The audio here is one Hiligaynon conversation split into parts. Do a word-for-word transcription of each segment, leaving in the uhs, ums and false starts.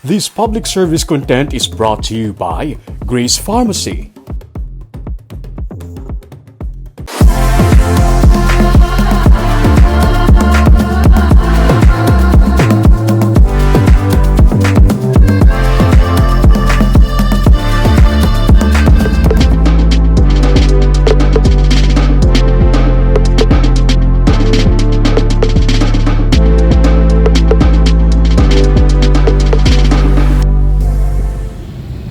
This public service content is brought to you by Grace Pharmacy.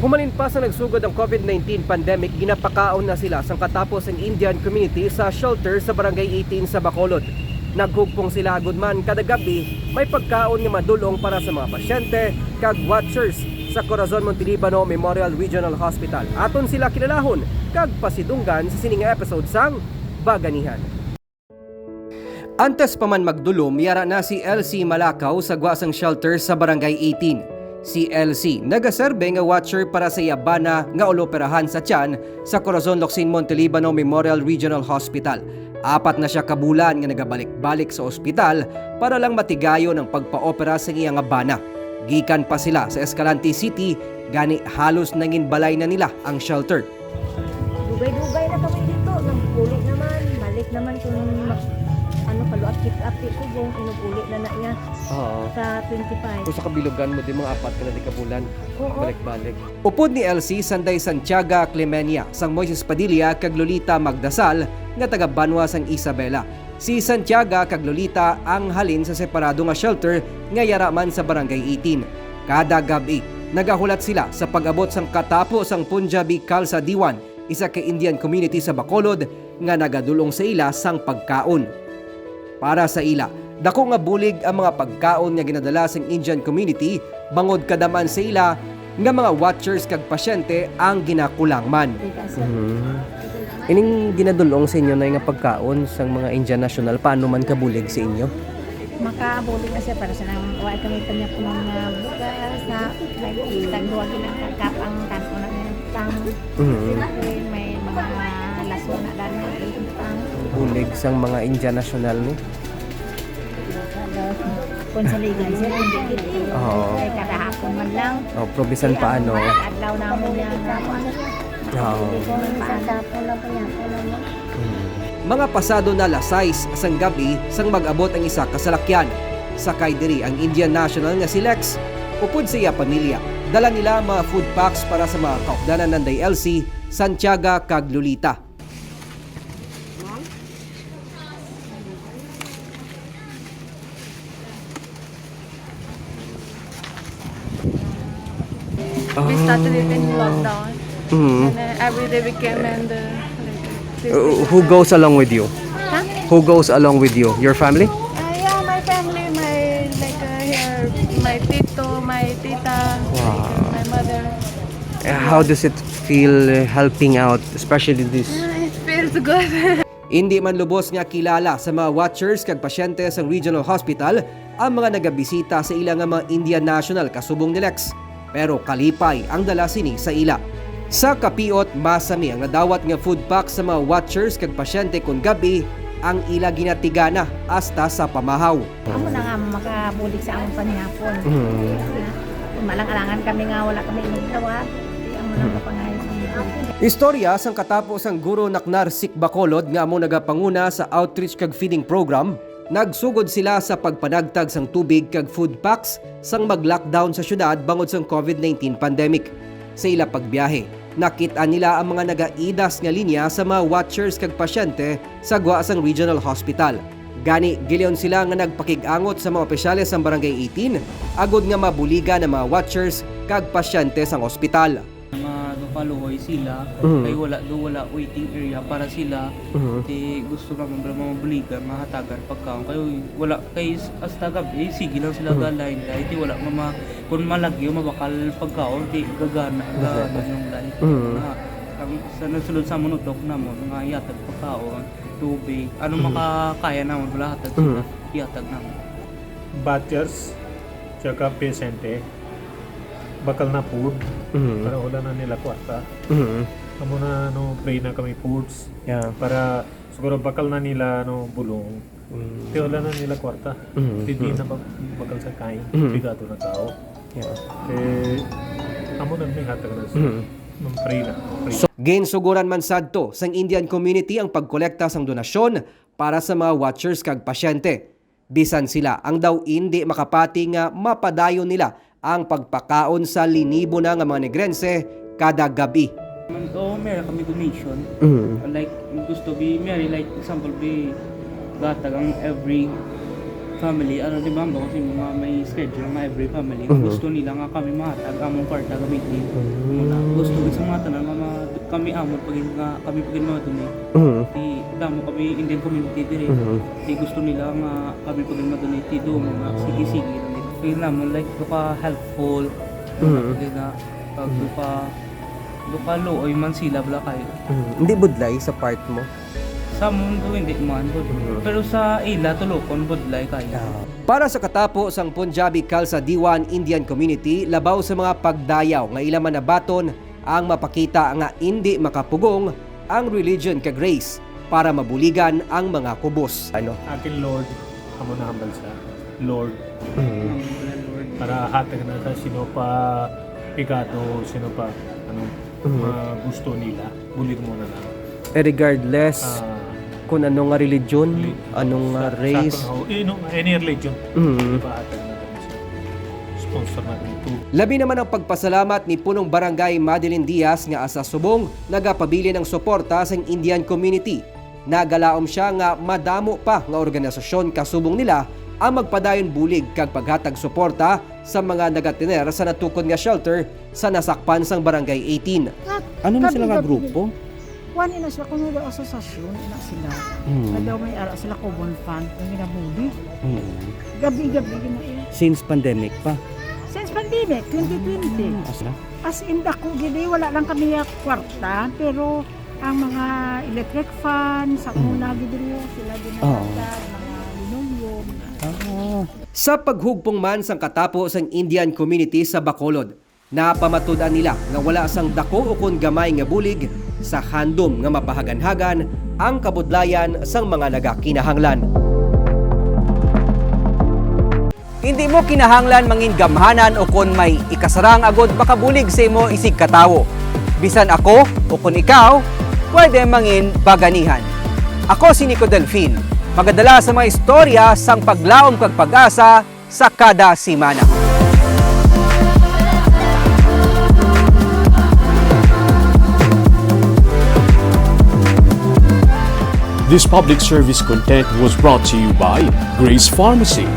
Humalin pa sa nagsugod ang COVID nineteen pandemic, ginapakaon na sila sang katapos ang Indian community sa shelter sa Barangay eighteen sa Bacolod. Naghugpong sila agud man kada gab-i may pagkaon nga madul-ong para sa mga pasyente kag watchers sa Corazon Montelibano Memorial Regional Hospital. Aton sila kilalahon kag pasidunggan sa sini nga episode sang Baganihan. Antes pa man magdulom, yara na si Elsie Malakaw sa gwa sang shelter sa Barangay eighteen. Si Elsie nagaserbe nga watcher para sa iya bana nga uloperahan sa tiyan sa Corazon Locsin Montelibano Memorial Regional Hospital. Apat na sia ka bulan nga nagabalik-balik sa ospital para lang matigayon ang pagpaopera sa iya nga bana. Gikan pa sila sa Escalante City, gani halos nanginbalay na nila ang shelter. Dugay-dugay na kami dito. Nag-uli naman, balik naman kung mag-, ano, kaluag check-up, di ko kung inug-uli na na niya Oo. Sa twenty-five. Kung sa kabilugan mo, di mga apat ka na di ka bulan. Oo. Balik-balik. Upod ni Elsie, sanday Santiaga Clemenia, sang Moises Padilla kag Lolita Magdasal nga taga banwa sang Isabela. Si Santiaga kag Lolita ang halin sa separado nga shelter nga yara man sa Barangay eighteen. Kada gab-i, nagahulat sila sa pag-abot sang katapo sang Punjabi Khalsa Diwan, isa ka Indian community sa Bacolod, nga nagadul-ong sa ila sang pagkaon. Para sa ila, dako nga bulig ang mga pagkaon nga ginadala sang Indian community, bangod kadam-an sa ila nga mga watchers kag pasyente ang ginakulang man. Mhm. Ining ginadul-ong sa inyo na nga pagkaon sang mga Indian national, paano man kabulig sa inyo? Makabulig na siya para sa nang, wa kami kanya po ng, ah, bugas na may tagduwa ginang kagkap ang tanto na ng tang. Mhm. Siyempre, may mga laso na dami ang tang. Bulig sang mga Indian national ni? Kung sa ligan siya, hindi gid. Oo. Ay, kada hapon man lang. Oh, probisan pa, ano? Adlaw namon niya. Oo. Hindi ko man sa tapon na po niya, po na mo. Mm. Mga pasado na alas sais sang gab-i sang mag-abot ang isa ka salakyan. Sakay diri ang Indian national nga si Lex, upod sa iya pamilya. Dala nila ang mga food packs para sa mga kaupdanan nanday Elsie, Santiaga, kag Lolita. We started it in lockdown. Mm. And then every day we came and, uh, like, this Uh, week. Who goes along with you? Huh? Who goes along with you? Your family? Uh, yeah, my family, my, like, uh, here, my tito, my tita, Wow. like, uh, my mother. Uh, how does it feel, uh, helping out, especially this? Uh, it feels good. Indi man lubos nga kilala sa mga watchers kag pasyente sang Regional Hospital ang mga nagabisita sa ila nga mga Indian national kasubong ni Lex, pero kalipay ang dala sini sa ila. Sa kapiot, masami ang nadawat nga food pack sa mga watchers kag pasyente kon gab-i ang ila ginatigana hasta sa pamahaw. Amo na nga makabulig sa among panihapon. Mhm. Kung malang-alangan kami nga wala kami inuglawa, di amo na Mhm. kapangayo sa among bulig. Istorya sang katapo sang Guro Naknar Sik Bacolod nga amo nagapanguna sa outreach kag feeding program, nagsugod sila sa pagpanagtag sang tubig kag food packs sang mag-lockdown sa syudad bangod sang COVID nineteen pandemic. Sa ila pagbiyahe, nakit-an nila ang mga nagaidas nga linya sa mga watchers kag pasyente sa gwa sang Regional Hospital. Gani, gileon sila nga nagpakig-angot sa mga opisyales sang Barangay eighteen agud nga mabuligan ang mga watchers kag pasyente sang ospital. Nga gapaluoy sila, Mm. kay wala do, wala waiting area para sila. Mm. Ti gusto namon bala mabuligan, mahatagan pagkaon. Kay wala, kay s-, hasta gab-i, sige lang sila Mm. ga-line, kay ti wala nga ma-, kun malagyo, mabakal pagkaon, ti gagana, Gagana. gagana yung line. Mm. Na, ang, sa nasulod sa amon utok namon, nga ihatag pagkaon, tubig, ano Mm. makakaya namon, wala hatag Mm. sila, ihatag namon. Batchers, tsaka pasyente, bakal na food, Mm. para wala na nila kwarta. Mm. Amo na, ano, pray na kami foods. Yeah. Para siguro bakal na nila, ano, bulong. Mm. Kaya wala na nila kwarta. Mm. Hindi Mm. na bak-, bakal sa kain. Mm. Pigado na tao. Eh, amo na may hatag na sa Mhm. Ma'am Prina. Ginsuguran man sadto sang Indian community ang pagkolekta sang donasyon para sa mga watchers kag pasyente. Bisan sila ang daw indi makapati nga mapadayon nila ang pagpakaon sa linibo na nga mga Negrense kada gab-i. Man, oo, meron kami donation. Mhm. Like, gusto bi, meron, like, example bi, gatag ang every family. Ano, di ba, ang bako sa mga may schedule nga every family. Mhm. Gusto nila nga kami mahatag among kwarta gamitin. Mhm. Muna. Gusto gid sa mga tanan nga ma-, kami amon pagin nga kami pagin madunay. Mhm. Di damo kami Indian community diri. Mhm. Di gusto nila nga kami pagin madunay. Di do mga sige-sige lang. Feel naman like do ka helpful. Mhm. Di na pag do ka do ka luoy man sila bala kayo. Mhm. Hindi budlay sa part mo. Sa mundo hindi man bud. Mhm. Pero sa ila tulokon budlay kayo. Ah. Para sa katapo sang Punjabi Khalsa Diwan Indian Community, labaw sa mga pagdayaw nga ila manabaton ang mapakita nga indi makapugong ang religion kag race para mabuligan ang mga kubos. Ano? Akin, Lord, amo na hambal sa Lord. Mhm. Para hatag na sa sino pa pigado, sino pa ano, Mhm. mga gusto nila. Bulig mo na lang. Eh, regardless Ah, kung ano nga religion, Reli-, ano nga sa- race. Sa, oh, eh, no, any religion. Mhm. Diba, hatag na lang siya. Sponsor natin ito. Labi naman ang pagpasalamat ni Punong Barangay Madeline Diaz nga asa subong nagapabilin ang suporta sang Indian community. Nagalaom siya nga madamo pa nga organisasyon kasubong nila ang magpadayon bulig kag paghatag suporta sa mga nagatener sa natukod nga shelter sa nasakpan sang Barangay eighteen. Ano na Gabi, sila nga gabi. Grupo? Kuan ina sila, kuno daw asosasyon ina sila. Hmm. Nga daw may ara sila common fund nga ginabuli. Hmm. Gabi-gabi gina iya. Since pandemic pa. Since pandemic, twenty twenty. Hmm, asla? As in, dako gid eh, wala lang kami kwarta, pero ang mga electric fan, sa Mm. una gid rin sila din Oo. mga linoleum. Oo. Sa paghugpong man sang katapo sang Indian community sa Bacolod, napamatud-an nila nga wala sang dako ukon gamay nga bulig sa handom nga mapahaganhagan ang kabudlayan sang mga nagakinahanglan. Hindi mo kinahanglan mangin gamhanan o kon may ikasarang agod makabulig sa imo isig katawo. Bisan ako o kon ikaw, pwede mangin baganihan. Ako si Nico Delfin, magadala sa mga istorya sang paglaom kag pag-asa sa kada semana. This public service content was brought to you by Grace Pharmacy.